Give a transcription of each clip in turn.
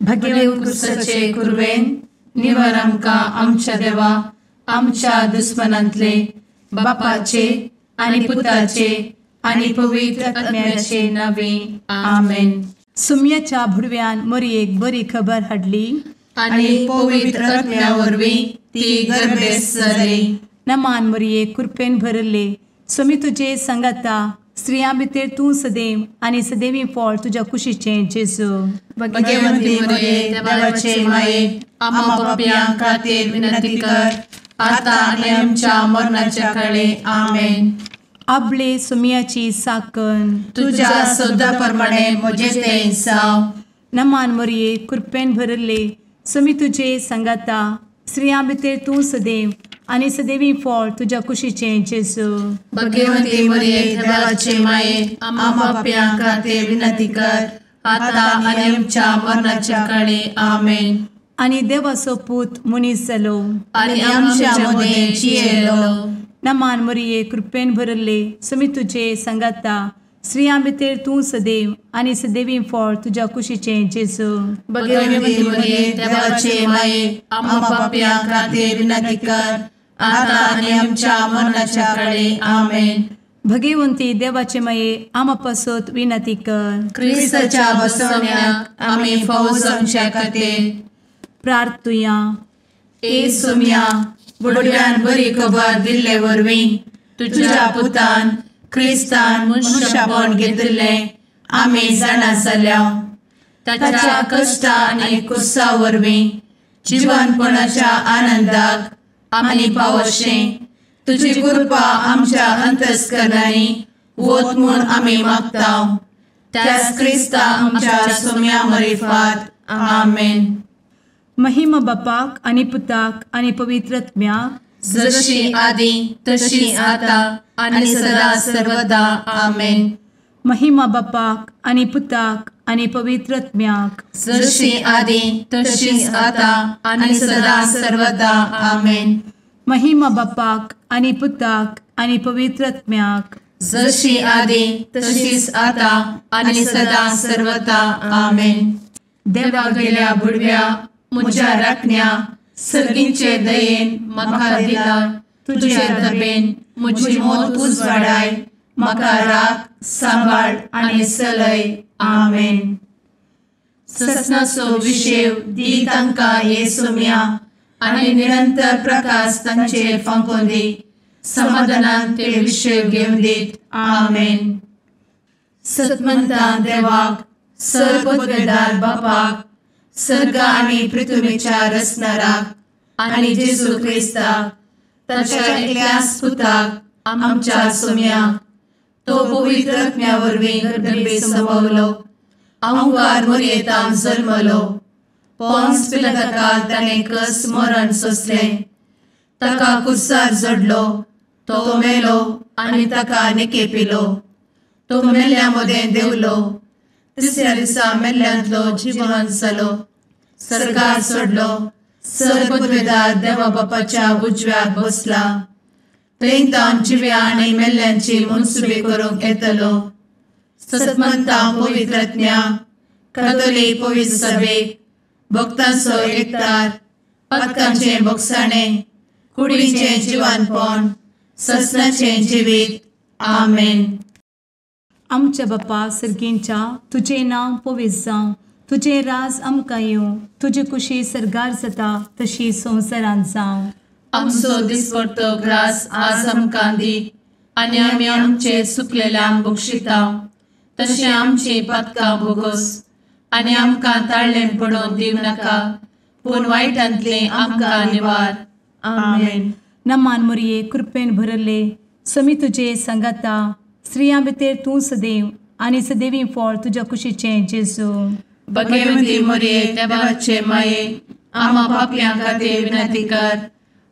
भगेव कुरवेन निवर आमकां आमच्या देवा आमच्या दुस्मनांतले बापाचे आनी पुताचे आनी पवित्र आत्म्याचे नावे आमेन. सुम्याच्या भुडव्यान मोरयेक बरी खबर हाडली आनी पवित्र आत्म्या वरवीं ती गर्भेस्त जाली. नमान मोरये, कृपेन भरले, स्वामी तुजे संगाता, स्त्रियां भितर तूं सदैव आनी सदैवी फळ तुज्या कुशीचें जेजू. भगवंती मोरये, देवाचे माये, आम्हा पापयां खातीर विनंती कर आता आनी आमच्या मरणाच्या काळे. आमेन. आपले सुम्याची साकन तुज्या सदा प्रमाणे म्हजें तें जावं. नमान मोरये, कृपेन भरले, स्वामी तुजे संगाता, स्त्रियां भितर तूं सदैव आनी सदैवी फळ तुज्या कुशीचें जेजू. भगवंती मोरये, देवाचे माये, आम्हा पापयां खातीर विनंती कर आता आनी आमच्या मरणाच्या काळे. आमेन. आनी देवाचो पूत मनीस जालो आनी आमच्या मदें जियेलो. नमान मोरये, कृपेन भरले, स्वामी तुजे संगाता, स्त्रियां भितर तूं सदैव आनी सदैवी फळ तुज्या कुशीचें जेजू. भगवंती मोरये, देवाचे माये, आम्हा पापयां खातीर विनंती कर आता आनी आमच्या मरणाच्या काळे. आमेन. भगवंती देवाचे माये, आम्हा पासत विनंती कर. क्रिस्ताच्या बसवण्याक आमी फावो जावच्या खातीर प्रार्थुया. ए सुम्या, बुडव्यान बरी खबर दिल्ले वरवीं तुज्या पुतान क्रिस्तान मनशापण घेतिल्लें आमी जाणा जाल्या. ताच्या कश्टा आनी कुसा वरवीं जिवनपणाच्या आनंदाक आमी पावशें तुजी कृपा आमच्या अंतस्करणांनी वत म्हूण आमी मागता. त्याच क्रिस्ता आमच्या सुम्या मरिफात. आमेन. महिमा बापाक आनी पुताक आनी पवित्र आत्म्याक, जशी आदी तशी आता आनी सदा सर्वदा. आमेन. महिमा बापाक आनी पुताक आनी पवित्र आत्म्याक, जशी आदी तशी आता आनी सदा सर्वदा. आमेन. महिमा बापाक आनी पुताक आनी पवित्र आत्म्याक, जशी आदी तशीच आता आनी सदा सर्वदा. आमेन. देवा गेल्या बुडव्या म्हज्या राखण्या सर्गींचे दयेन म्हाका दिला तुजे दबेन म्हजी मोत उजवाडाय, म्हाका राख सांबाळ आनी सलय. आमेन. ससनाचो विशेव दी तांकां हे सुम्या आनी निरंतर प्रकाश तांचेर फांकोवन दी, समाधानान ते विशेव घेवन दीत. आमेन. सतमंता देवाक, सर्वपदवेदार बापाक, सर्ग आनी पृथ्वीच्या रचणाराक आनी जेजू क्रिस्ताक ताच्या एकल्याच पुताक आमच्या सुम्याक, तो पवित्र आत्म्या वरवीं गर्भे संभवलो, अहंकार मोरयेतान जल्मलो, पोन्स पिलाताकाल ताणें कस मरण सोंसलें, ताका कुर्सार जडलो, तो मेलो आनी ताका निकेपिलो, तो मेल्ल्या मदें देंवलो, तिसऱ्या दिसा मेल्ल्यांतलो जिवन जालो, सर्गार सोडलो, सर्वपदवेदार देवा बापाच्या उजव्याक बसला, थंय तावन जिव्या आनी मेल्ल्यांची मनसुबी करूंक येतलो. सतमंता पवित्र आत्म्या, कातोलीक पवित्र सभेक, भक्तांचो एकतार, पातकांचें भोगसाणें, कुडीचें जिवानपण, ससनाचें जिवीत. आमेन. आमच्या बापा सर्गींच्या, तुजें नांव पवित्र जावं, तुजें राज आमकां येवं, तुजी कुशी सर्गार जाता तशी संवसारांत जावं. आमचो दिसपडतो ग्रास आज आमकां दी आनी आमी आमचे सुकलेल्यांक बक्षिता तशें आमची पातकां भोगोस आनी आमकां ताळ्ळें पडोवन दिवं नाका, पूण वायटांतलें आमकां निवार. आमेन. नमान मोरये, कृपेन भरले, स्वामी तुजे संगाता, स्त्रियां भितर तूं सदैव आनी सदैवी फळ तुज्या कुशीचें जेजू. भगवंती मोरये, देवाचे माये, आम्हा पापयां खातीर विनंती कर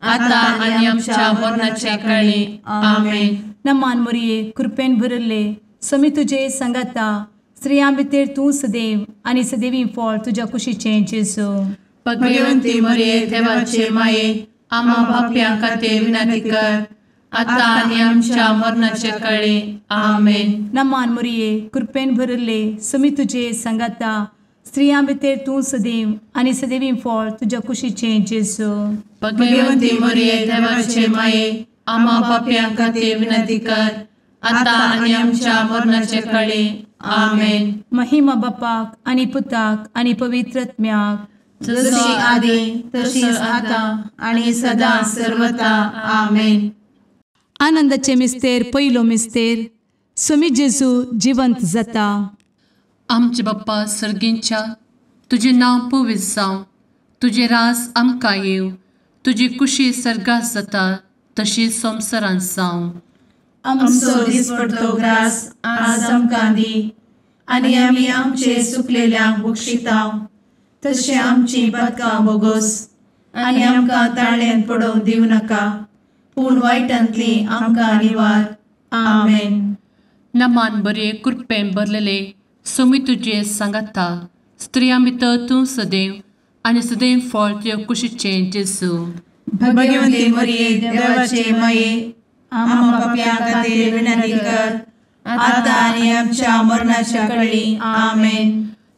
आता आनी आमच्या मरणाच्या काळी. आमेन. नमान मोरये, कृपेन भरले, स्वामी तुजे संगाता, स्त्रियां भितर तूं सदैव आनी सदैवी फळ तुज्या कुशीचें जेजू. भगवंती मोरये, देवाचे माये, आम्हा पापयां खातीर विनंती कर आता आनी आमच्या मरणाच्या काळी. आमेन. नमान मोरये, कृपेन भरले, स्वामी तुजे संगाता, स्त्रियां भितर तूं सदैव आनी सदैवी फळ तुज्या कुशीचें जेजू. भगवंती मरिये देवाचे माये, आम्हा पापयां खातीर विनंती कर, आतां आनी आमच्या मरणाचे कळे. आमेन. महिमा बापाक आनी पुताक आनी पवित्र आत्म्याक, जशी आदी तशीच आतां आनी सदां सर्वता. आमेन. आनंदाचे मिस्तेर पयलो मिस्तेर, स्वामी जेजू जिवंत जाता. आमचे बाप्पा सर्गींच्या, तुजें नांव पवित्र जावं, तुजें रास आमकां येवं, तुजी कुशी सर्गात जाता तशी संवसारांत जावं. आमचो दिसपडतो ग्रास आज आमकां दी, आनी आमी आमचे सुकलेल्यांक बक्षिता तशें आमची पातकां बोगोस, आनी आमकां ताळ्यांत पडोवंक दिवं नाका, पूण वायटांतली आमकां निवार. आमेन. नमान बरे कृपेन भरलेले स्वामी तुजे सांगाता, स्त्रियां भितर तूं सदैव आनी सदैव फळ तुज्या कुशीचें जेजू. भगवंती मरिये देवाचे माये, आम्हा पापयां खातीर विनंती कर, आतां आनी आमच्या मरणाच्या कळी. आमेन.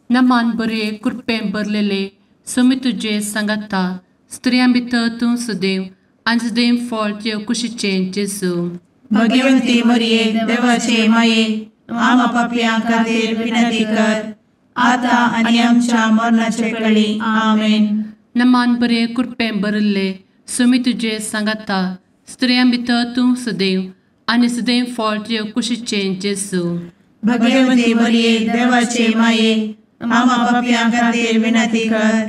नमान बरे कृपेन भरलेले स्वामी तुजे सांगाता, स्त्रियां भितर तूं सदैव आनी सदैव फळ तुज्या कुशीचें जेजू. भगवंती मरिये देवाचे माये, आम्हा पापयां खातीर विनंती कर, आतां आनी आमच्या मरणाचे कळी. आमेन. नमान बरे कृपेन भरिल्ले स्वामी तुजे सांगाता, स्त्रियां भितर तूं सदैव आनी सदैव फळ तुज्या कुशीचें जेजू. भगवंती मरिये देवाचे माये, आम्हा पापयां खातीर विनंती कर,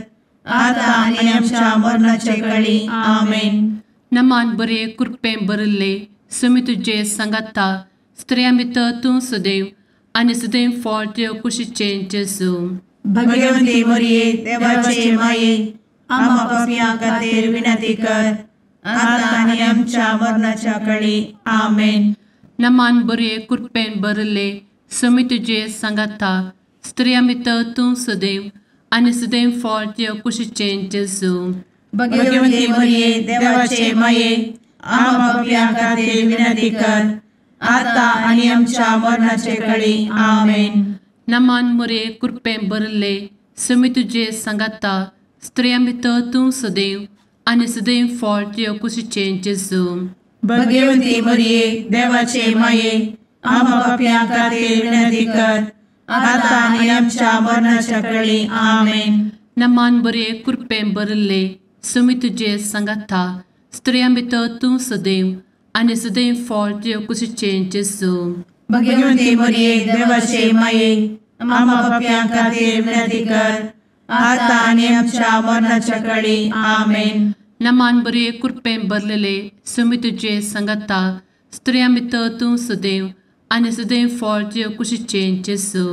आतां आनी आमच्या मरणाचे कळी. आमेन. नमान बरे कृपेन भरिल्ले स्वामी तुजे सांगाता, स्त्रियां भितर तूं सदैव आनी सदैव फळ तुज्या कुशीचें जेजू. भगवंती मरिये देवाचे माये, आम्हा पापयां खातीर विनंती कर, आतां आनी आमच्या मरणाच्या कळी. आमेन. नमान बरे कृपेन भरिल्ले स्वामी तुजे सांगाता, स्त्रियां भितर तूं सदैव आनी सदैव फळ तुज्या कुशीचें जेजू. भगवंती मरिये देवाचे माये, आम्हा पापयां खातीर विनंती कर, आतां आनी आमच्या मरणाचे कळी. आमेन. नमान मरिये कृपेन भरिल्ले स्वामी तुजे सांगाता, स्त्रियां भितर तूं सदैव आनी सदैव फळ तुज्या कुशीचें जेजू. भगवंती मरिये देवाचे माये, आम्हा पापयां खातीर विनंती कर, आतां आनी आमच्या मरणाच्या कळी. आमेन. नमान बरे कृपेन भरिल्ले स्वामी तुजे सांगाता, स्त्रियां भितर तूं सदैव आनी सदैव फळ तुज्या कुशीचें जेजू. भगवंती मरिये देवाचे माये, आम्हा पापयां खातीर विनंती कर, आतां आनी आमच्या मरणाच्या कळी. आमेन. नमान बरे कृपेन भरलेले स्वामी तुजे सांगाता, स्त्रियां भितर तूं सदैव आनी सदैव फळ तुज्या कुशीचें जेजू.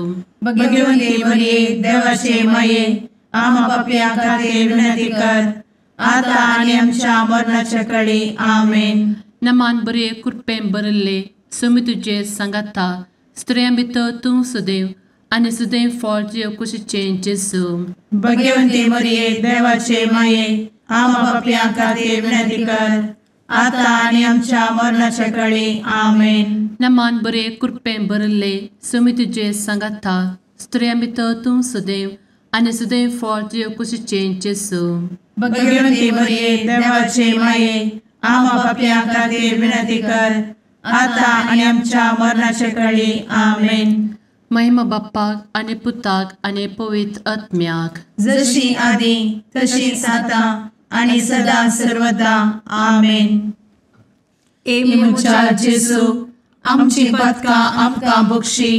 भगवंती मरिये देवाचे माये, आम्हा पापयां खातीर विनंती कर, आतां आनी आमच्या मरणाच्या कळी. आमेन. नमान बरे कृपेन भरिल्ले स्वामी तुजे सांगाता, स्त्रियां भितर तूं सदैव आनी सदैव फळ तुज्या कुशीचें जेजू. भगवंती मरिये देवाचे माये, आम्हा पापयां खातीर विनंती कर, आतां आनी आमच्या मरणाच्या कळी. आमेन. नमान बरे कृपेन भरिल्ले स्वामी तुजे सांगाता, स्त्रियां भितर तूं सदैव आनी सदैव फळ तुज्या कुशीचें जेजू. भगवंती मरिये देवाचे माये, आम्हा पापयां खातीर विनंती कर, आतां आनी आमच्या मरणाच्या कळी. आमेन. महिमा बाप्पाक आनी पुताक आनी पवित्र आत्म्याक, जशी आदी तशीच आतां आनी सदां सर्वदा. आमेन. ए म्हज्या जेजू, आमची पातकां आमकां बक्षी,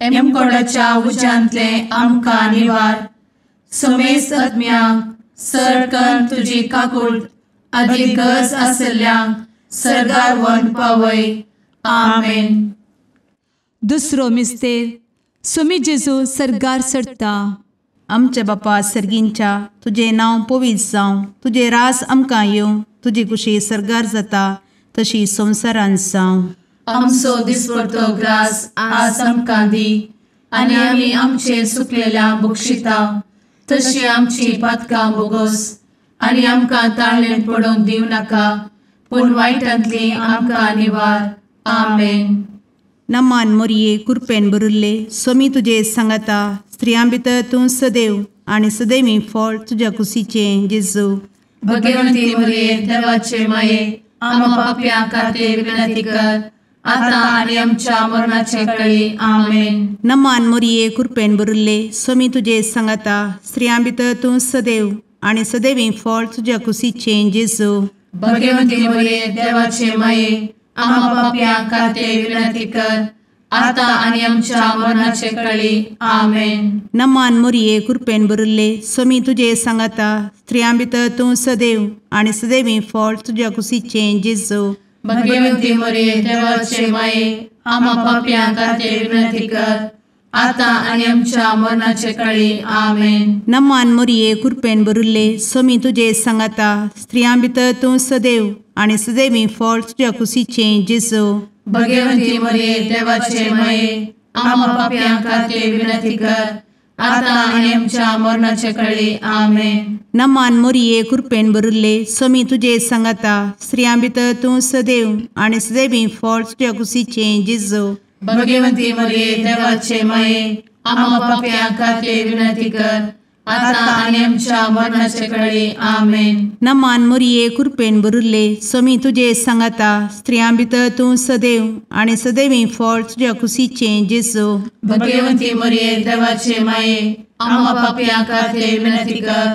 एमकोडाच्या उज्यांतले आमकां निवार, समेस्त आत्म्यांक सरकन तुजी काकूट आदी गरज आशिल्ल्यांक सर्गार व्हरून पावय. आमेन. दुसरो मिस्तेर, स्वामी जेजू सर्गार चडटा. आमच्या बापा सर्गींच्या, तुजें नांव पवित्र जावं, तुजें रास आमकां येवं, तुजी कुशी सर्गार जाता तशी संवसारांत जावं. आमचो दिसपडतो ग्रास आज आमकां दी, आनी आमी आमचे सुकलेल्या बक्षिता तशी आमची पातकां बोगोस, आनी आमकां ताळ्ळेंत पडोवंक दिवं नाका, पूण वायटांतली आमकां निवार. आमेन. नमान मोरये कुरपेन बरुल्ले सोमी तुजे सांगाता स्त्रियां भितर तूं सदैव आनी सदैवी फळ तुज्या कुशीचें जेजू. भगवंती मोरये देवाचे माये आमा पापयां खातीर विनंती कर आतां आनी आमच्या मरणाचे कळी. आमेन. नमान मोरये कुरपेन बरुल्ले सोमी तुजे सांगाता स्त्रियां भितर तूं सदैव आनी सदैवी फळ तुज्या कुशीचें जेजू. भगवंती मोरये देवाचे माये आमा पापयां खातीर विनंती कर आतां आनी आमच्या मरणाचे कळी. आमेन. नमान मोरये कुरपेन बरुल्ले सोमी तुजे सांगाता स्त्रियां भितर तूं सदैव आनी सदैवी फळ तुज्या कुशीचें जेजू. भगवंती मोरये देवाचे माये आमा पापयां खातीर विनंती कर आतां आनी आमच्या मरणाचे कळी. आमेन. नमान मोरये कुरपेन बरुल्ले सोमी तुजे सांगाता स्त्रियां भितर तूं सदैव आनी सदैवी फळ तुज्या कुशीचें जेजू. भगवंती मोरये देवाचे माये आमा पापयां खातीर विनंती कर आतां आनी आमच्या मरणाचे कळी. आमेन. नमान मोरये कुरपेन बरुल्ले सोमी तुजे सांगाता स्त्रियां भितर तूं सदैव आनी सदैवी फळ तुज्या कुशीचें जेजू. भगवंती मोरये देवाचे माये आमा पापयां खातीर विनंती कर आतां आनी आमच्या मरणाचे कळी. आमेन. नमान मोरये कुरपेन बरुल्ले सोमी तुजे सांगाता स्त्रियां भितर तूं सदैव आनी सदैवी फळ तुज्या कुशीचें जेजू. भगवंती मोरये देवाचे माये आमा पापयां खातीर विनंती कर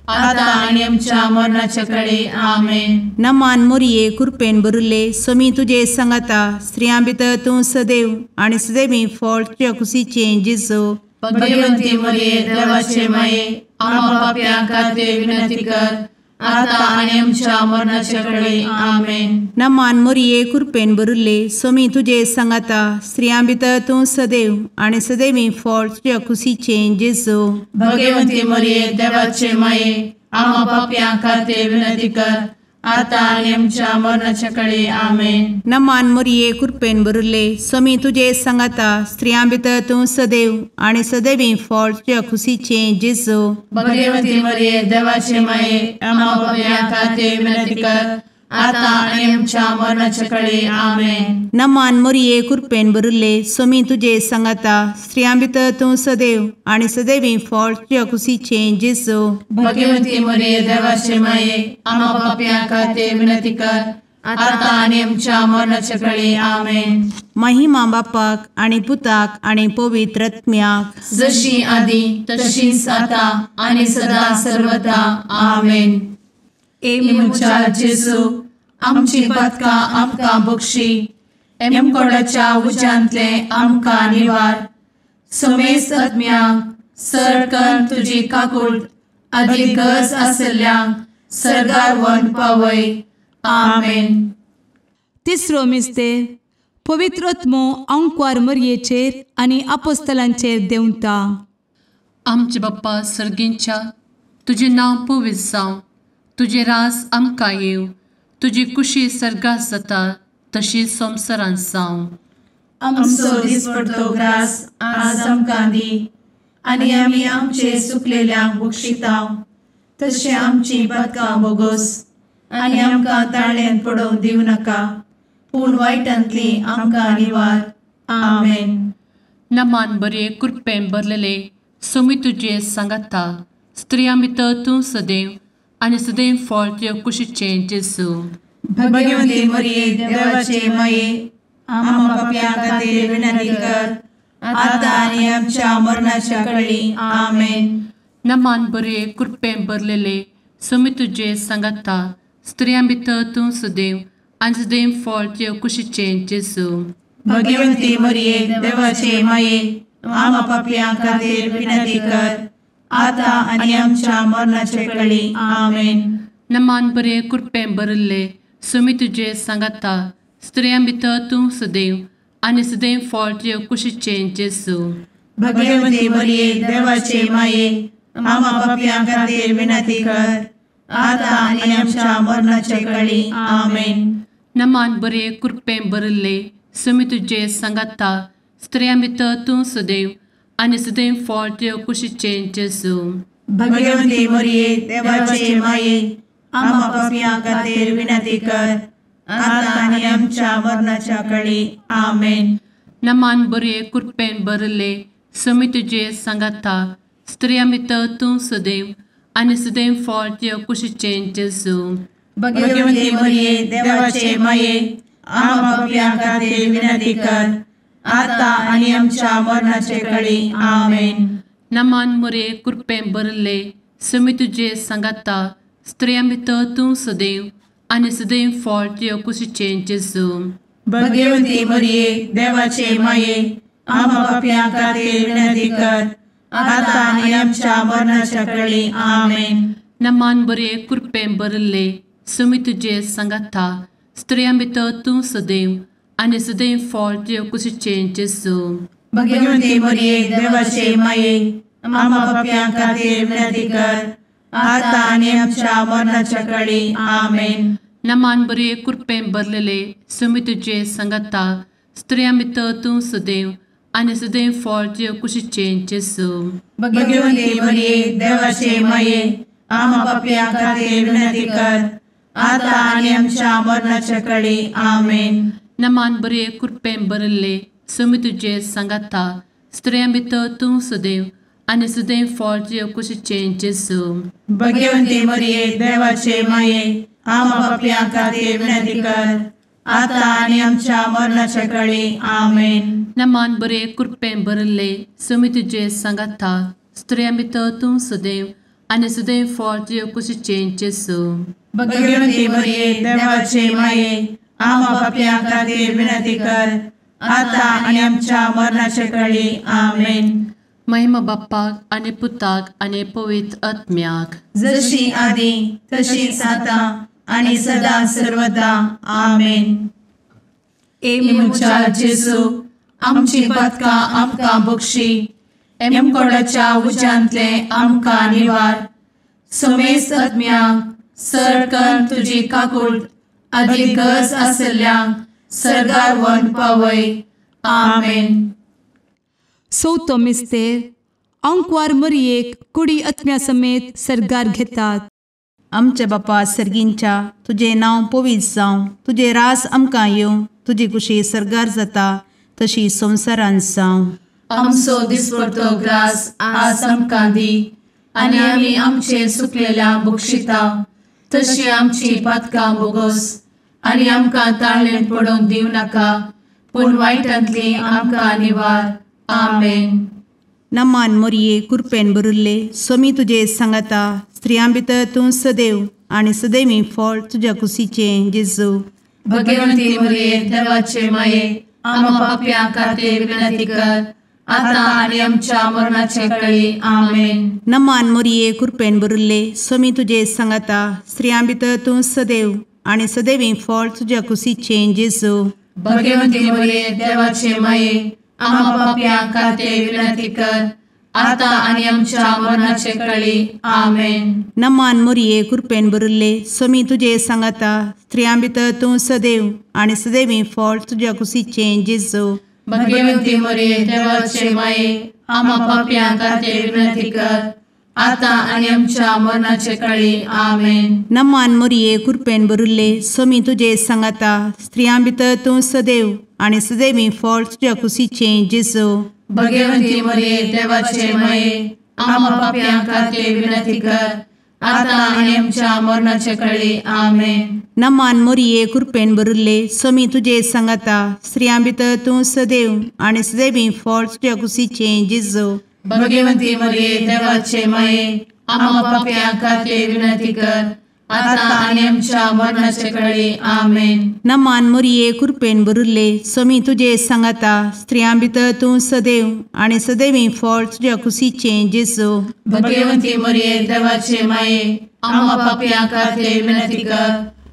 आतां आनी आमच्या मरणाचे कळी. आमेन. नमान मोरये कुरपेन बरुल्ले सोमी तुजे सांगाता स्त्रियां भितर तूं सदैव आनी सदैवी फळ तुज्या कुशीचें जेजू. भगवंती मोरये देवाचे माये आमा पापयां खातीर विनंती कर आतां आनी आमच्या मरणाचे कळी. आमेन. नमान मोरये कुरपेन बरुल्ले सोमी तुजे सांगाता स्त्रियां भितर तूं सदैव आनी सदैवी फळ तुज्या कुशीचें जेजू. भगवंती मोरये देवाचे माये आमा पापयां खातीर विनंती कर आतां आनी आमच्या मरणाचे कळी. आमेन. नमान मोरये कुरपेन बरुल्ले सोमी तुजे सांगाता स्त्रियां भितर तूं सदैव आनी सदैवी फळ तुज्या कुशीचें जेजू. भगवंती मोरये देवाचे माये आमा पापयां खातीर विनंती कर आतां आनी आमच्या मरणाचे कळी. आमेन. नमान मोरये कुरपेन बरुल्ले सोमी तुजे सांगाता स्त्रियां भितर तूं सदैव आनी सदैवी फळ तुज्या कुशीचें जेजू. भगवंती मोरये देवाचे माये आमा पापयां खातीर विनंती कर आतां आनी आमच्या मरणाचे कळी. आमेन. महिमा बापाक आनी पुताक आनी पवित्र आत्म्याक, जशी आदी तशीच आतां आनी सदा सर्वदा. आमेन. ए म्हज्या जेजू आमची पातकां आमकां बक्षी, एमकोडाच्या उज्यांतले आमकां निवार, समेस्त आत्म्यांक सरकन तुजी काकूट आदी गरज आसल्ल्यांक सर्गार व्हरून पावय. आमेन. तिसरो मिस्तेर पवित्र आत्मो आंकवार मरयेचेर आनी आपोस्तलांचेर देंवता. आमचे बाप्पा सर्गींच्या तुजें नांव पवित्र जावं, तुजें राज आमकां येवं, तुजी कुशी सर्गात जाता तशी संवसारांत जावं. आमचो दिसपडतो ग्रास आज आमकां दी आनी आमी आमचे सुकलेल्यांक बक्षितांव तशें आमची पातकां बोगोस आनी आमकां ताळ्यान पडोवंक दिवं नाका, पूण वायटांतली आमकां निवार. आमेन. नमान बरे कृपेन भरलेले सोमी तुजे सांगाता, स्त्रियां भितर तूं सदैव आनी सदैव फळ तुज्या कुशीचें जेजू. भगवंती मरिये देवाचे माये आमा पापयां खातीर विनंती कर आतां आनी आमच्या मरणाच्या कळी. आमेन. नमान बरे कृपेन भरलेले सोमी तुजे सांगाता, स्त्रियां भितर तूं सदैव आनी सदैव फळ तुज्या कुशीचें जेजू. भगवंती मरिये देवाचे माये आमा पापयां खातीर विनंती कर आतां आनी आमच्या मरणाचे कळी. आमेन. नमान बरे कृपेन भरिल्ले सोमी तुजे सांगाता, स्त्रियां भितर तूं सदैव आनी सदैव फळ तुज्या कुशीचें जेजू. भगवंती मरिये देवाचे माये आमा पापयां खातीर विनंती कर आतां आनी आमच्या मरणाचे कळी. आमेन. नमान बरे कृपेन भरिल्ले सोमी तुजे सांगाता, स्त्रियां भितर तूं सदैव आनी सदैव फळ तुज्या कुशीचें जेजू. भगवंती मरिये देवाचे माये आमा पापयां खातीर विनंती कर आतां आनी आमच्या मरणाच्या कळी. आमेन. नमान बरे कृपेन भरले स्वामी तुजे सांगाता स्त्रियां भितर तूं सदैव आनी सदैव फळ तुज्या कुशीचें जेजू. भगवती मरिये देवाचे माये आम्हा पाप्यां खातीर विनंती कर आता आनी आमच्या मरणाचे कळी. आमेन. नमान मरिये कृपेन भरले स्वामी तुजे सांगाता स्त्रियां भितर तूं सदैव आनी सदैव फळ तुज्या कुशीचें जेजू. भगवती मरिये देवाचे माये आम्हा पाप्यां खातीर विनंती कर आता आनी आमच्या मरणाच्या कळी. आमेन. नमान बरे कृपेन भरले स्वामी तुजे सांगाता स्त्रियां भितर तूं सदैव आनी सदैव फळ तुज्या कुशीचें जेजू. भगवती मरिये देवाचे माये आम्हा पाप्यां खातीर विनंती कर आता आनी आमच्या मरणाच्या कळी. आमेन. नमान बरे कृपेन भरलेले स्वामी तुजे सांगाता स्त्रियां भितर तूं सदैव आनी सदैव फळ तुज्या कुशीचें जेजू. भगवती मरिये देवाचे माये आम्हा पाप्यां खातीर विनंती कर आता आनी आमच्या मरणाच्या कळी. आमेन. नमान बरे कृपेन भरले स्वामी तुजे सांगाता स्त्रियां भितर तूं सदैव आनी सदैव फळ तुज्या कुशीचें जेजू. भगवती मरिये देवाचे माये आम्हा पाप्यां खातीर विनंती कर आता आनी आमच्या मरणाच्या कळी. आमेन. नमान बरे कृपेन भरले स्वामी तुजे सांगाता स्त्रियां भितर तूं सदैव आनी सदैव फळ तुज्या कुशीचें जेजू. भगवती मरिये देवाचे माये आम्हा पाप्यां खातीर विनंती कर आता आनी आमच्या मरणाच्या कळी. आमेन. महिमा बाप्पाक आनी पुताक आनी पवित्र आत्म्याक, जशी आदी तशीच आता आनी सदा सर्वदा. आमेन. ए म्हज्या जेजू आमची पातकां आमकां बक्षी, एमकोडाच्या उज्यांतले आमकां निवार, समेस्त आत्म्यांक सरकन तुजी काकूट आदी गरज आसल्ल्यांक सर्गार व्हरून पावय. आमेन. चवथो मिस्तेर आंकवार मरियेक कुडी आत्म्या समेत सर्गार घेतात. आमच्या बापा सर्गींच्या तुजें नांव पवित्र जावं, तुजें रास आमकां येवं, तुजी कुशी सर्गार जाता तशी संवसारांत जावं. आमचो दिसपडतो ग्रास आज आमकां दी आनी आमी आमचे सुकलेल्या बक्षिता तशी आमची पातकां बोगोस आनी आमकां ताळेन पडोवंक दिवं नाका, पूण वायटांतली आमकां निवार. आमेन. नमान मोरये कृपेन भरिल्ले स्वामी तुजे सांगाता, स्त्रियां भितर तूं सदैव आनी सदैवी फळ तुज्या कुशीचें जेजू. भगवंती मोरये देवाचे माये आम्हा पाप्यां खातीर विनंती कर आता आनी आमच्या मरणाचे कळी. आमेन. नमान मोरये कृपेन भरिल्ले स्वामी तुजे सांगाता, स्त्रियां भितर तूं सदैव आनी सदैवी फळ तुज्या कुशीचें जेजू. भगवंती मोरये देवाचे माये आम्हा पाप्यां खातीर विनंती कर आता आनी आमच्या मरणाचे कळी. आमेन. नमान मोरये कृपेन भरिल्ले स्वामी तुजे सांगाता, स्त्रियां भितर तूं सदैव आनी सदैवी फळ तुज्या कुशीचें जेजू. भगवंती मोरये देवाचे माये आम्हा पाप्यां खातीर विनंती कर आता आनी आमच्या मरणाचे कळी. आमेन. नमान मोरये कृपेन भरिल्ले स्वामी तुजे सांगाता, स्त्रियां भितर तूं सदैव आनी सदैवी फळ तुज्या कुशीचें जेजू. भगवंती मोरये देवाचे माये आम्हा पाप्यां खातीर विनंती कर आता आनी आमच्या मरणाचे कळी. आमेन. नमान मोरये कृपेन भरिल्ले स्वामी तुजे सांगाता, स्त्रियां भितर तूं सदैव आनी सदैवी फळ तुज्या कुशीचें जेजू. भगवंती मोरये देवाचे माये आम्हा पाप्यां खातीर विनंती कर आता आनी आमच्या मरणाचे कळी. आमेन. नमान मोरये कृपेन भरिल्ले स्वामी तुजे सांगाता, स्त्रियां भितर तूं सदैव आनी सदैवी फळ तुज्या कुशीचें जेजू. भगवंती मोरये देवाचे माये आम्हा पाप्यां खातीर विनंती कर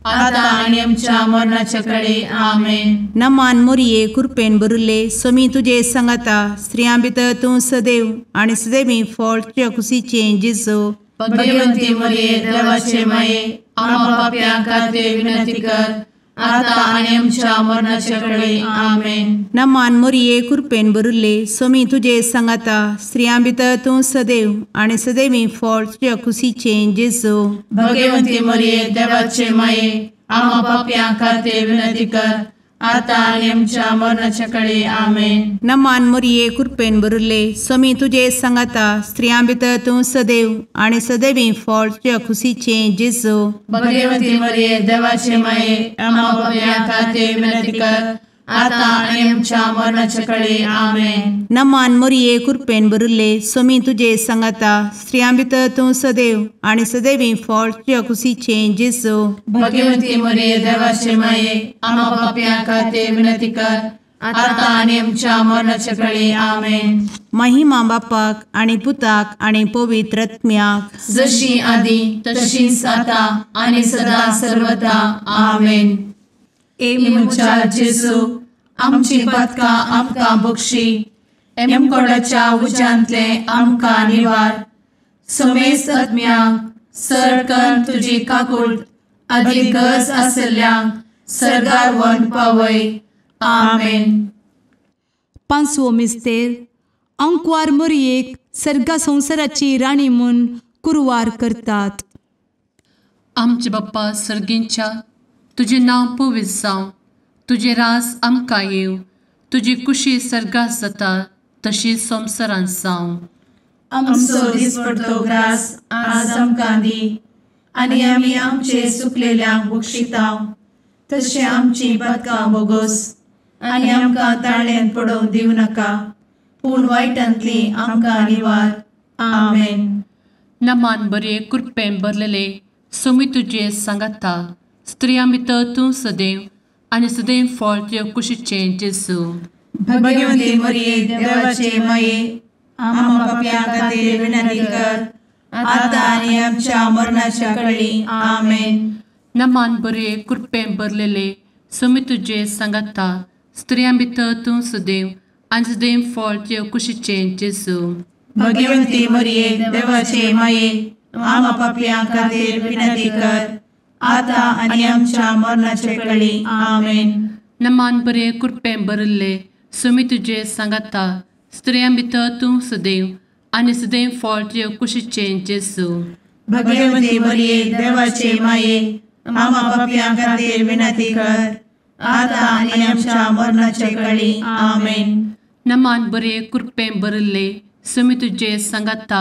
आता आनी आमच्या मरणाचे कळी. आमेन. नमान मोरये कृपेन भरिल्ले स्वामी तुजे सांगाता, स्त्रियां भितर तूं सदैव आनी सदैवी फळ तुज्या कुशीचें जेजू. भगवंती मोरये देवाचे माये आम्हा पाप्यां खातीर विनंती कर आता आनी आमच्या मरणाचे कळी. आमेन. नमान मोरये कृपेन भरिल्ले स्वामी तुजे सांगाता, स्त्रियां भितर तूं सदैव आनी सदैवी फळ तुज्या कुशीचें जेजू. भगवंती मोरये देवाचे माये आम्हा पाप्यां खातीर विनंती कर आतां आनी आमच्या मरणाच्या कळे. आमेन. नमान मोरये कृपेन भरिल्ले स्वामी तुजे सांगाता, स्त्रियां भितर तूं सदैव आनी सदैवी फळ तुज्या खुशीचें जेजू. भगवती मरिये देवाचे माये, आम्हा पाप्यां खातीर विनंती कर, आतां आनी आमच्या मरणाच्या कळे. आमेन. नमान मोरये कृपेन भरिल्ले स्वामी तुजे सांगाता, स्त्रियां भितर तूं सदैव आनी सदैवी फळ तुज्या खुशीचें जेजू. भगवती मरिये देवाचे माये, आम्हा पाप्यां खातीर विनंती कर, आतां आनी आमच्या मरणाच्या कळे. आमेन. महिमा बापाक आनी पुताक आनी पवित्र आत्म्याक, जशी आदी तशीच आतां आनी सदा सर्वदा. आमेन. ए म्हज्या जेजू, आमची पातकां आमकां बक्षी, एमकोडाच्या उज्यांतले आमकां निवार, समेस्त आत्म्यांक सरकन तुजी काकूट आदी गरज आशिल्ल्यांक सर्गार व्हरून पावय. आमेन. पांचवो मिस्तेर. आंकवार मोरयेक सर्गा संवसाराची राणी म्हूण कुरवार करतात. आमचे बाप्पा सर्गींच्या, तुजें नांव पवित्र जावं, तुजें राज आमकां येवं, तुजी कुशी सर्गात जाता तशी संवसारांत जावं. आमचो दिसपडतो ग्रास आज आमकां दी, आनी आमी आमचे सुकलेल्यांक बक्षितांव, तशें आमची पातकां बोगोस, आनी आमकां ताळ्यांत पडोवंक दिवं नाका, पूण वायटांतली आमकां निवार. आमेन. नमान बरे कृपेन भरलेले स्वामी तुजे सांगाता, स्त्रियां भितर तूं सदैव आनी सदैव फळ तुज्या कुशीचें जेजू. भगवती मरिये देवाचे माये, आम्हा पाप्यां खातीर विनंती कर, आतां आनी आमच्या मरणाच्या कळी. आमेन. नमान बरे कृपेन भरलेले स्वामी तुजे सांगाता, स्त्रियां भितर तूं सदैव आनी सदैव फळ तुज्या कुशीचें जेजू. भगवती मरिये देवाचे माये, आम्हा पाप्यां खातीर विनंती कर, आतां आनी आमच्या मरणाच्या कळी. आमेन. नमान बरे कृपेन भरिल्ले स्वामी तुजे सांगाता, स्त्रियां भितर तूं सदैव आनी सदैव फळ तुज्या कुशीचें जेजू. भगवती मरिये देवाचे माये, आम्हा पाप्यां खातीर विनंती कर, आतां आनी आमच्या मरणाच्या कळी. आमेन. नमान बरे कृपेन भरिल्ले स्वामी तुजे सांगाता,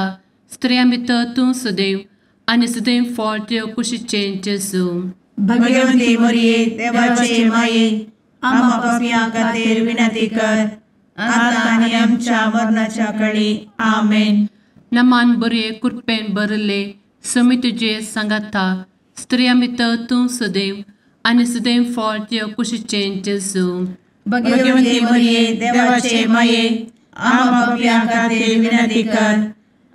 स्त्रियां भितर तूं सदैव आनी सदैव फळ तुज्या कुशीचें जेजू. भगवती मरिये देवाचे माये, आम्हा पाप्यां खातीर विनंती कर, आतां आनी आमच्या मरणाच्या कळी. आमेन. नमान बरे कृपेन भरिल्ले स्वामी तुजे सांगाता, स्त्रियां भितर तूं सदैव आनी सदैव फळ तुज्या कुशीचें जेजू. भगवती मरिये देवाचे माये, आम्हा पाप्यां खातीर विनंती कर,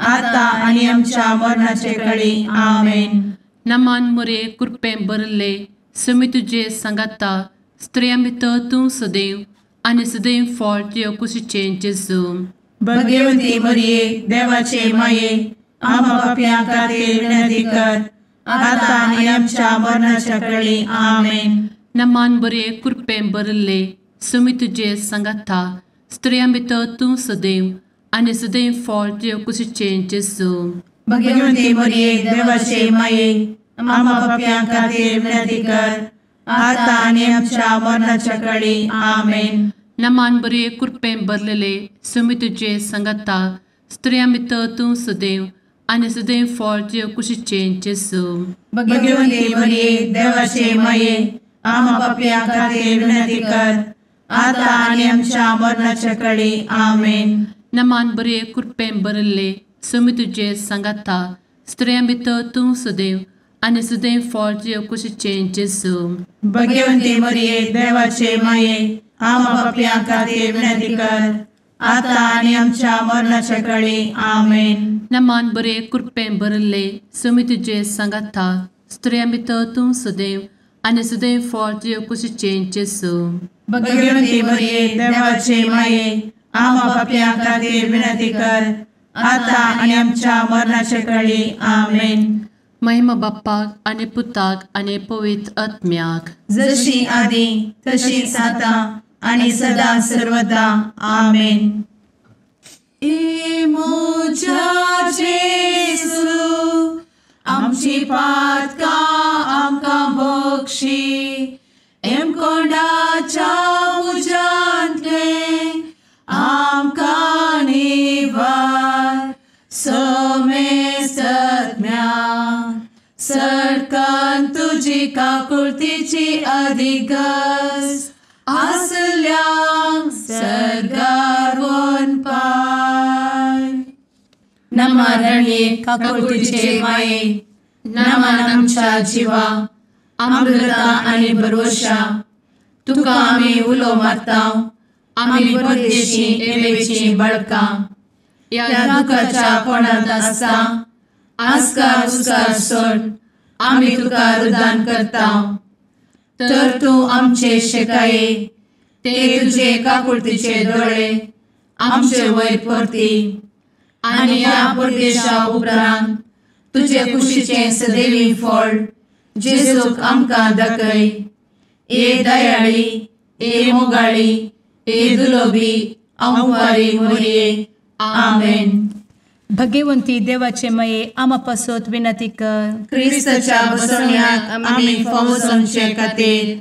आतां आनी आमच्या मरणाचे कळी. आमेन. नमान मरिये कृपेन भरिल्ले स्वामी तुजे सांगाता, स्त्रियां भितर तूं सदैव आनी सदैव फळ तुज्या कुशीचें जेजू. भगवती मरिये देवाचे माये, आम्हा पाप्यां खातीर विनंती कर, आतां आनी आमच्या मरणाच्या कळी. आमेन. नमान बरे कृपेन भरिल्ले स्वामी तुजे सांगाता, स्त्रियां भितर तूं सदैव आनी सदैव फळ तुज्या कुशीचें जेजू. भगवती मरिये देवाचे माये, आम्हा पाप्यां खातीर विनंती कर, आतां आनी आमच्या मरणाच्या कळी. आमेन. नमान बरे कृपेन भरलेले स्वामी तुजे सांगाता, स्त्रियां भितर तूं सदैव आनी सदैव फळ तुज्या कुशीचें जेजू. भगवती मरिये देवाचे माये, आम्हा पाप्यां खातीर विनंती कर, आतां आनी आमच्या मरणाच्या कळी. आमेन. नमान बरे कृपेन भरिल्ले स्वामी तुजे सांगाता, स्त्रियां भितर तूं सदैव आनी सदैव फळ तुज्या कुशीचें जेजू. भगवती मरिये देवाचे माये, आम्हा पाप्यां खातीर विनंती कर, आतां आनी आमच्या मरणाच्या कळी. आमेन. नमान बरे कृपेन भरिल्ले स्वामी तुजे सांगाता, स्त्रियां भितर तूं सदैव आनी सदैव फळ तुज्या कुशीचें जेजू. भगवती मरिये देवाचे माये, आम्हा पाप्यां खातीर विनंती कर, आतां आनी आमच्या मरणाच्या कळी. आमेन. महिमा बाप्पाक आनी पुताक आनी पवित्र आत्म्याक, जशी आदी तशीच आतां आनी सदा सर्वदा. आमेन. ए म्हज्या जेजू, आमची पातकां आमकां बक्षी, एमकोंडाच्या तुजी काकुळतीची अधिगस आसल्यांक सर्गार वनपाय. नमा रणये काकुळतीचे माये, नमन आमच्या जिवा, अमृता आनी भरवशा, तुका आमी उलो मारता, आमी परदेशी एवेची बळकां, ह्या दुखाच्या कोणांत आसता आस्कार उस्कार सोड आमी तुका रुदान करता. तर तूं आमचे शेकाये ते तुजे काकुळतीचे दोळे आमचे वयर परती आनी ह्या परदेशा उपरांत तुजे कुशीचें सदैवी फळ जेजूक आमकां दाखय. ए दयाळी, ए मोगाळी, ए दुलोबी अंवारी मोरये. आमेन. भगवंती देवाचे मये आमा पासत विनंती कर. क्रिस्ताच्या बसवण्याक आमी फावो जावचे खातीर.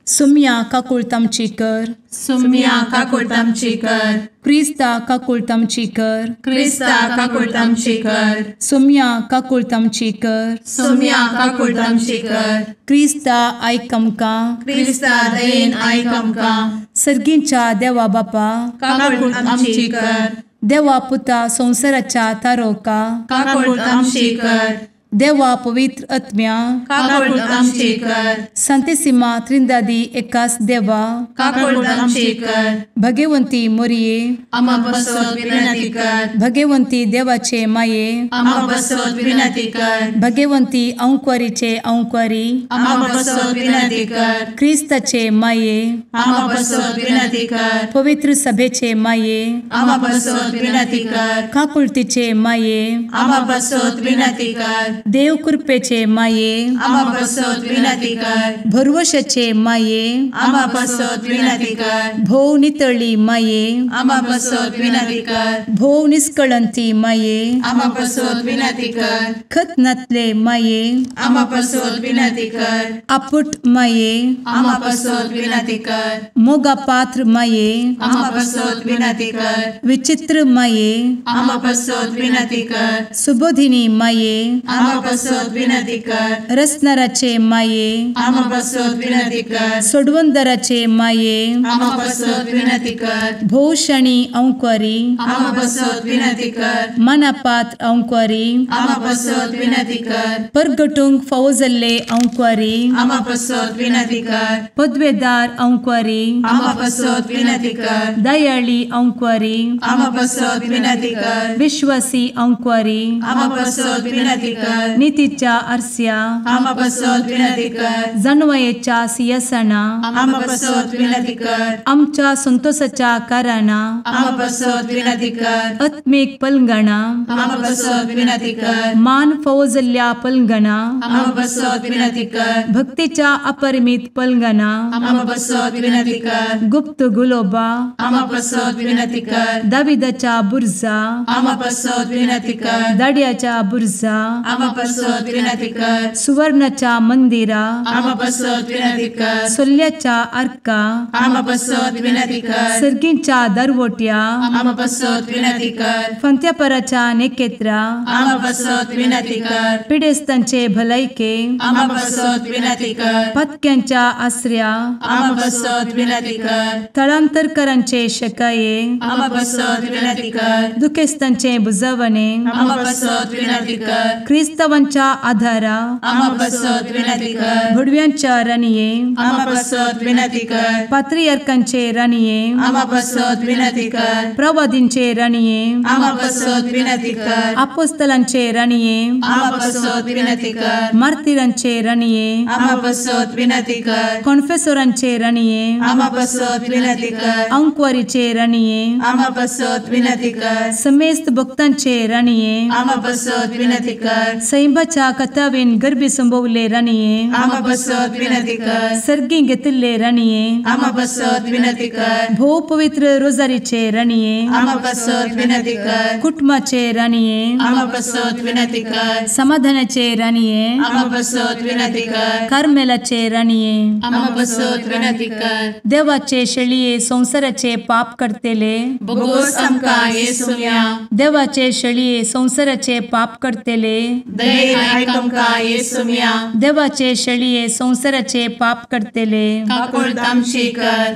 सुम्या काकुळत आमची कर. सुम्या काकुळत आमची कर. क्रिस्ता काकुळत आमची कर. क्रिस्ता काकुळत आमची कर. सुम्या काकुळत आमची कर. सुम्या काकुळत आमची कर. क्रिस्ता आयक आमकां. क्रिस्ता दयेन आयक आमकां. सर्गींच्या देवा बापा काकुळत आमची कर. देवा पुता संवसाराच्या तारोका काकुळत आमची कर. देवा पवित्र आत्म्या काकुळत आमची कर. संतेसिमा त्रिंदादी एकास देवा काकुळत आमची कर. भगवंती मोरये आमा पासत विनंती कर. भगवंती देवाचे माये आमा पासत विनंती कर. भगवंती अंकुरीचे अंकुरी आमा पासत विनंती कर. क्रिस्ताचे माये आमा पासत विनंती कर. पवित्र सभेचे माये आमा पासत विनंती कर. काकुळतीचे माये आमा पासत विनंती कर. देव कृपेचे माये आमा पासत विनंती कर. भरवशाचे माये आमा पासत विनंती कर. भोव नितळी माये आमा पासत विनंती कर. भोव निष्कळंती माये आमा पासत विनंती कर. खत नातले माये आमा पासत विनंती कर. आपुट माये आमा पासत विनंती कर. मोगा पात्र माये आमा पासत विनंती कर. विचित्र माये आमा पासत विनंती कर. सुबोधिनी माये आमा पासत विनंती कर. रसनाराचे माये आमा पासत विनंती कर. सोडवंदराचे माये आमा पासत विनंती कर. भोवशणी अंकुरी आमा पासत विनंती कर. मनापात्र अंकुरी आमा पासत विनंती कर. परगटूंक फावो जाल्ले अंकुरी आमा पासत विनंती कर. पदवेदार अंकुरी आमा पासत विनंती कर. दयाळी अंकुरी आमा पासत विनंती कर. विश्वासी अंकुरी आमा पासत विनंती कर. नितीच्या आरस्या आमा पासत विनंती कर. जानवयेच्या सिंहासना आमा पासत विनंती कर. आमच्या संतोषाच्या कारणा आमा पासत विनंती कर. आत्मीक पलंगणा आमा पासत विनंती कर. मान फावो जाल्ल्या पलंगणा आमा पासत विनंती कर. भक्तीच्या अपरिमित पलंगणा आमा पासत विनंती कर. गुप्त गुलोबा आमा पासत विनंती कर. दाविदाच्या बुर्जा आमा पासत विनंती कर. दाड्याच्या बुर्जा आमा पासत विनंती कर. सुवर्णाच्या मंदिरा आमा पासत विनंती कर. सोल्ल्याच्या आर्का आमा पासत विनंती कर. सर्गींच्या दरवट्या आमा पासत विनंती कर. फंत्यापराच्या नेकेत्रा आमा पासत विनंती कर. पिडेस्तांचे भलायके आमा पासत विनंती कर. पत्क्यांच्या आसऱ्या आमा पासत विनंती कर. थळांतरकरांचे शकाये आमा पासत विनंती कर. दुखेस्तांचे बुजवणे आमा पासत विनंती कर. क्रिस्तावांच्या आधारा आमा पासत विनंती कर. भुडव्यांच्या राणये आमा पासत विनंती कर. पात्रियार्कांचे राणये आमा पासत विनंती कर. प्रवादींचे राणये आमा पासत विनंती कर. आपोस्तलांचे राणये आमा पासत विनंती कर. मार्तिरांचे राणये आमा पासत विनंती कर. कॉन्फेसोरांचे राणये आमा पासत विनंती कर. अंकुवारीचे राणये आमा पासत विनंती कर. समेस्त भक्तांचे राणये आमा पासत विनंती कर. सैंबाच्या कथावेन गर्भी संभवले राणये आमा पासत विनंती कर. सर्गी घेतिल्ले राणये आमा पासत विनंती कर. भोव पवित्र रोजारीचे राणये आमा पासत विनंती कर. कुटुंबाचे राणये आमा पासत विनंती कर. समाधानाचे राणये आमा पासत विनंती कर. कार्मेलाचे राणये आमा पासत विनंती कर. देवाचे शेळये संवसाराचे पाप करतेले बोगोस आमकां येसुम्या देवाचे शेळये संवसाराचे पाप करतेले दयेन आयक आमकां येसुम्या। देवाचे शेळये संवसाराचे पाप करतले काकुळट आमची कर।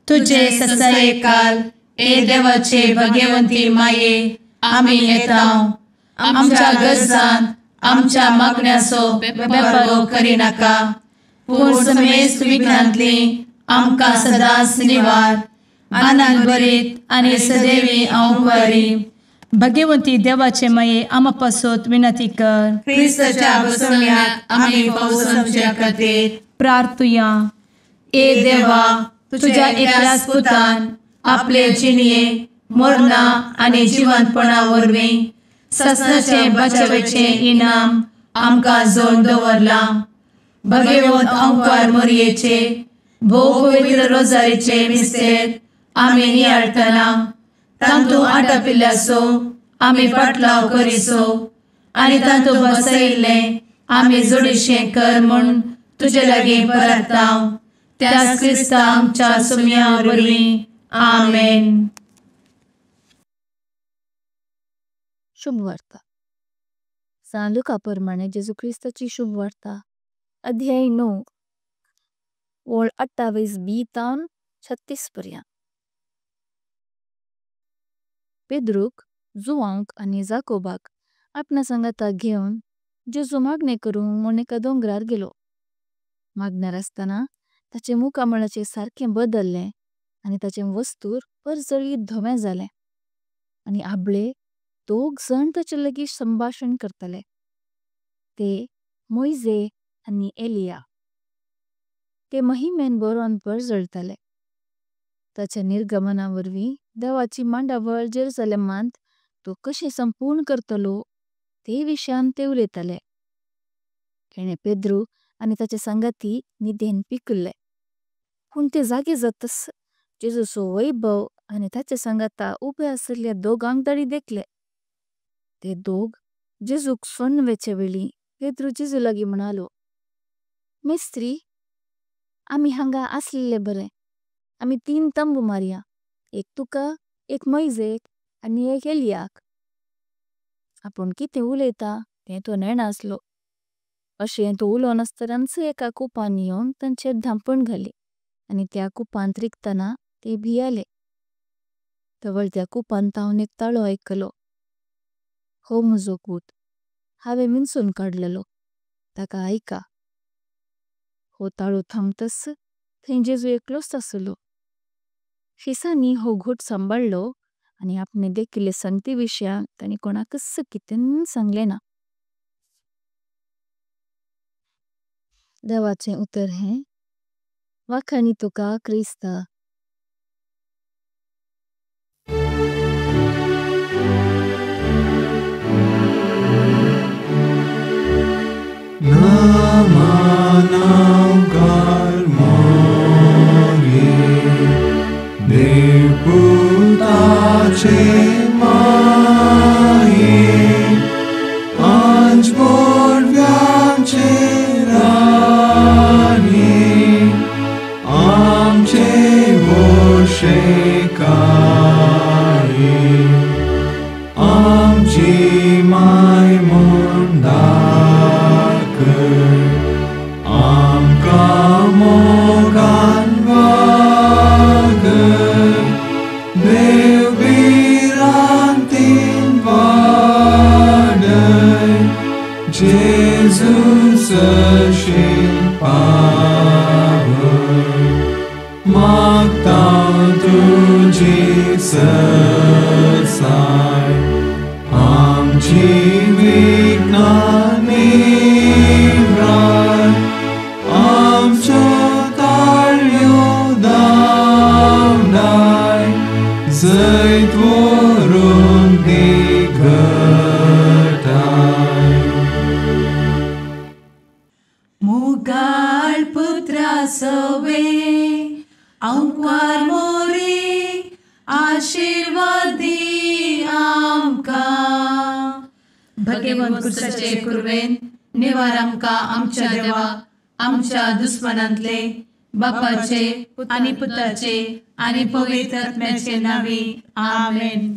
तुजे ससायेकाल ए देवाचे भगवंती माये आमी येता आमच्या गरजान आमच्या मागण्याचो बेपर्वो करिनाका पूण समेस्त विघ्नांतली आमकां सदांच निवार। आनंद भरीत आनी सदैवी अंवकारी भगवंती देवाचे माये आमा पासत विनंती कर। क्रिस्ताच्या बसवण्याक आमी पावसाच्या खातीर प्रार्थुया। ए देवा तुझ्या एकल्याच पुतान आपले जिणये मरणा आनी जिवंतपणा वरवीं ससनाचे बचावेचे इनाम आमकां जोडून दवरलां। भगवंत अंकार मोरयेचे भोव पवित्र रोजारीचे मिस्तेर आमी नियाळटना तांतू आटापिल्ल्याचो आमी पाटलाव करिसो आनी तांतू बसयिल्लें आमी जोडीशें कर म्हूण तुजे लागीं परता त्याच क्रिस्ता आमच्या सुम्या वरवीं आमेन। शुभवार्ता सान लुका प्रमाणे जेजू क्रिस्ताची शुभवार्ता अध्याय 9 ओळ 28 बी तावन 36 पर्यंत। पेद्रूक जुवांक आनी जाकोबाक आपणा संगाता घेवन जेजू मागणे करूंक म्हूण एका दोंगरार गेलो। मागणार आसतना ताचे मुखामळाचे सारकें बदललें आनी ताचें वस्तूर परजळीत धवें जालें आनी आपले दोग जण ताचे लागीं संभाषण करतले ते मोयजे आनी एलिया। ते महिमेन बरोवन परजळतले। ताच्या निर्गमना वरवीं देवाची मांडावळ जेरुसलेमांत तो कशें संपूर्ण करतलो ते विशयान ते उलयताले। तेणें पेद्रू आनी ताचे संगाती न्हिदेन पिकुल्ले पूण ते जागे जातच जेजूचो वैभव आनी ताचे संगाता उबे आशिल्ल्या दोगांक ताणी देखले। ते दोग जेजूक सोडून वेचे वेळी पेद्रू जेजू लागीं म्हणालो, मेस्त्री आमी हांगा आसलेले बरें, आमी 3 तंबू मारया, एक तुका, एक मोयजेक आनी एक एलियाक। आपूण कितें उलयता तें तो नेणा आसलो। अशें तो उलोवन आसतनाच एका कुपान येवन तांचेर धांपण घाली आनी त्या कुपांत रिगतना ते भियाले। तवळ त्या कुपान तावन एक ताळो आयकलो, हो म्हजो पूत, हांवें विंचून काडलेलो, ताका आयका। हो ताळो थांबतच थंय जेजू एकलोच आसलो। शिसांनी हो घोट सांबाळलो आनी आपणे देखिल्ले संगती विशयान तांणी कोणाकच कितेंच सांगलें ना। देवाचें उतर हें वाखाणी तुका क्रिस्ता। दुश्मनांतले बापाचे आनी पुताचे आनी पवित्र आत्म्याचे नांवी आमेन।